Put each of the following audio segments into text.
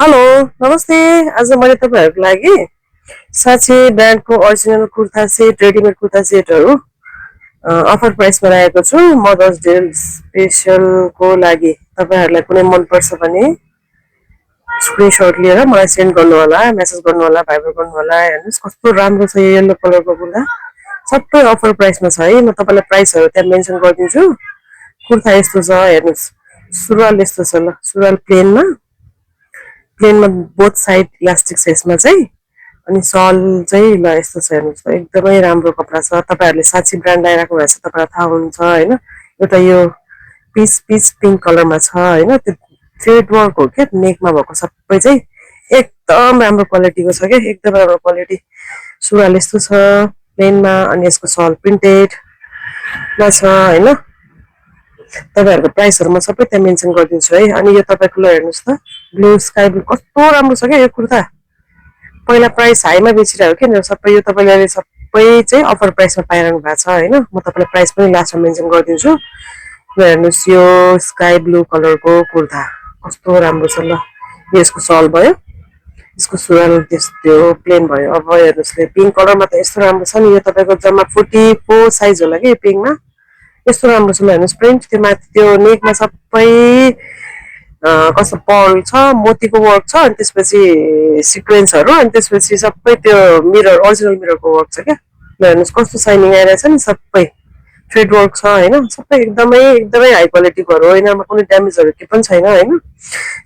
Hello नमस्ते। आज मैले तपाईँहरूको लागि साँच्चै ब्रान्डको original kurta set readymade kurta सेटहरू अफर प्राइसमा राखेको छु मदर्स डे स्पेसलको लागि। तपाईँहरूलाई कुनै मनपर्छ भने स्क्रिनसट लिएर मलाई सेन्ड गर्नु होला, मेसेज गर्नु होला, भाइबर गर्नु होला। हेर्नुहोस् कस्तो राम्रो छ यो येल्लो कलरको कुर्ता, सबै अफर प्राइसमा छ है। म तपाईँलाई प्राइसहरू त्यहाँ मेन्सन गरिदिन्छु। कुर्ता यस्तो छ हेर्नुहोस्, सुरुवाल यस्तो छ, ल सुरुवाल प्लेनमा बोथ साइड इलास्टिक छ यसमा चाहिँ। अनि सल चाहिँ ल यस्तो छ हेर्नुहोस्, एकदमै राम्रो कपडा छ। तपाईँहरूले साँच्ची ब्रान्ड लगाइराख्नु भएको छ, तपाईँलाई थाहा हुन्छ होइन। एउटा यो पिच पिच पिङ्क कलरमा छ होइन, त्यो थ्रेड वर्क हो क्या नेकमा भएको सबै चाहिँ एकदम राम्रो क्वालिटीको छ क्या, एकदम राम्रो क्वालिटी। सुरुवाल यस्तो छ प्लेनमा, अनि यसको सल प्रिन्टेडमा छ होइन। तपाईँहरूको प्राइसहरू म सबै त्यहाँ मेन्सन गरिदिन्छु है। अनि यो तपाईँको ल हेर्नुहोस् त, ब्लू स्काई ब्लू कस्तो राम्रो छ क्या यो कुर्ता। पहिला प्राइस हाईमा बेचिरहेको क्या सबै, यो तपाईँले अहिले सबै चाहिँ अफर प्राइसमा पाइरहनु भएको छ होइन। म तपाईँलाई प्राइस पनि लास्टमा मेन्सन गरिदिन्छु। ल हेर्नुहोस् यो स्काई ब्लू कलरको कुर्ता कस्तो राम्रो छ। ल यो यसको सल भयो, यसको सुरुवाल त्यो प्लेन भयो। अब हेर्नुहोस् पिङ्क कलरमा त यस्तो राम्रो छ नि, यो तपाईँको जम्मा 44 साइज होला कि यो पिङ्कमा, यस्तो राम्रो छ। ल हेर्नुहोस् प्रिन्ट, त्यो माथि त्यो नेकमा सबै कस्तो पर्ल छ, मोतीको वर्क छ, अनि त्यसपछि सिक्वेन्सहरू, अनि त्यसपछि सबै त्यो मिरर ओरिजिनल मिररको वर्क छ क्या। ल हेर्नुहोस् कस्तो साइनिङ आइरहेछ नि, सबै थ्रेड वर्क छ होइन। सबै एकदमै एकदमै हाई क्वालिटीको हो, यिनीहरूमा कुनै ड्यामेजहरू के पनि छैन होइन।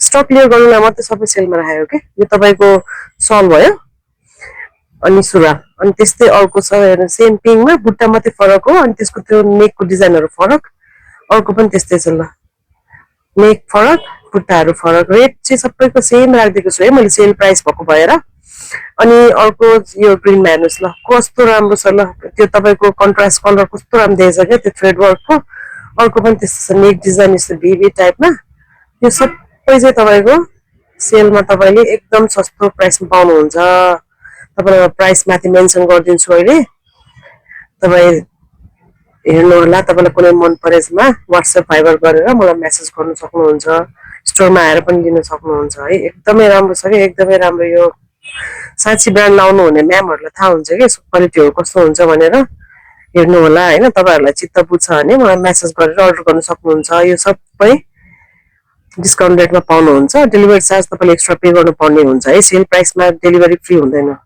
स्टक क्लियर गर्नुलाई मात्रै सबै सेलमा राखेको क्या। यो तपाईँको सल भयो अनि सुरुवाल, अनि त्यस्तै अर्को छ हेर्नु सेम पिङमा, बुट्टा मात्रै फरक हो, अनि त्यसको त्यो नेकको डिजाइनहरू फरक। अर्को पनि त्यस्तै छ, ल नेक फरक, बुट्टाहरू फरक। रेट चाहिँ सबैको सेम राखिदिएको छु है मैले, सेल प्राइस भएको भएर। अनि अर्को यो ग्रिनमा हेर्नुहोस् ल कस्तो राम्रो छ। ल त्यो तपाईँको कन्ट्रास्ट कलर कस्तो राम्रो देखेछ क्या त्यो थ्रेड वर्कको। अर्को पनि त्यस्तो छ, नेक डिजाइन यस्तो भिभी टाइपमा। यो सबै चाहिँ तपाईँको सेलमा तपाईँले एकदम सस्तो प्राइसमा पाउनुहुन्छ। तपाईँलाई प्राइस माथि मेन्सन गरिदिन्छु अहिले, तपाईँ हेर्नु होला। तपाईँलाई कुनै मन परेमा वाट्सएप भाइबर गरेर मलाई मेसेज गर्नु सक्नुहुन्छ, स्टोरमा आएर पनि लिन सक्नुहुन्छ है। एकदमै राम्रो छ कि, एकदमै राम्रो। यो साँच्ची ब्रान्ड लाउनु हुने म्यामहरूलाई थाहा हुन्छ कि यसको क्वालिटीहरू कस्तो हुन्छ भनेर। हेर्नु होला होइन। तपाईँहरूलाई चित्त बुझ्छ भने मलाई मेसेज गरेर अर्डर गर्नु सक्नुहुन्छ। यो सबै डिस्काउन्ट रेटमा पाउनुहुन्छ। डेलिभरी चार्ज तपाईँले एक्स्ट्रा पे गर्नुपर्ने हुन्छ है, सेल प्राइसमा डेलिभरी फ्री हुँदैन।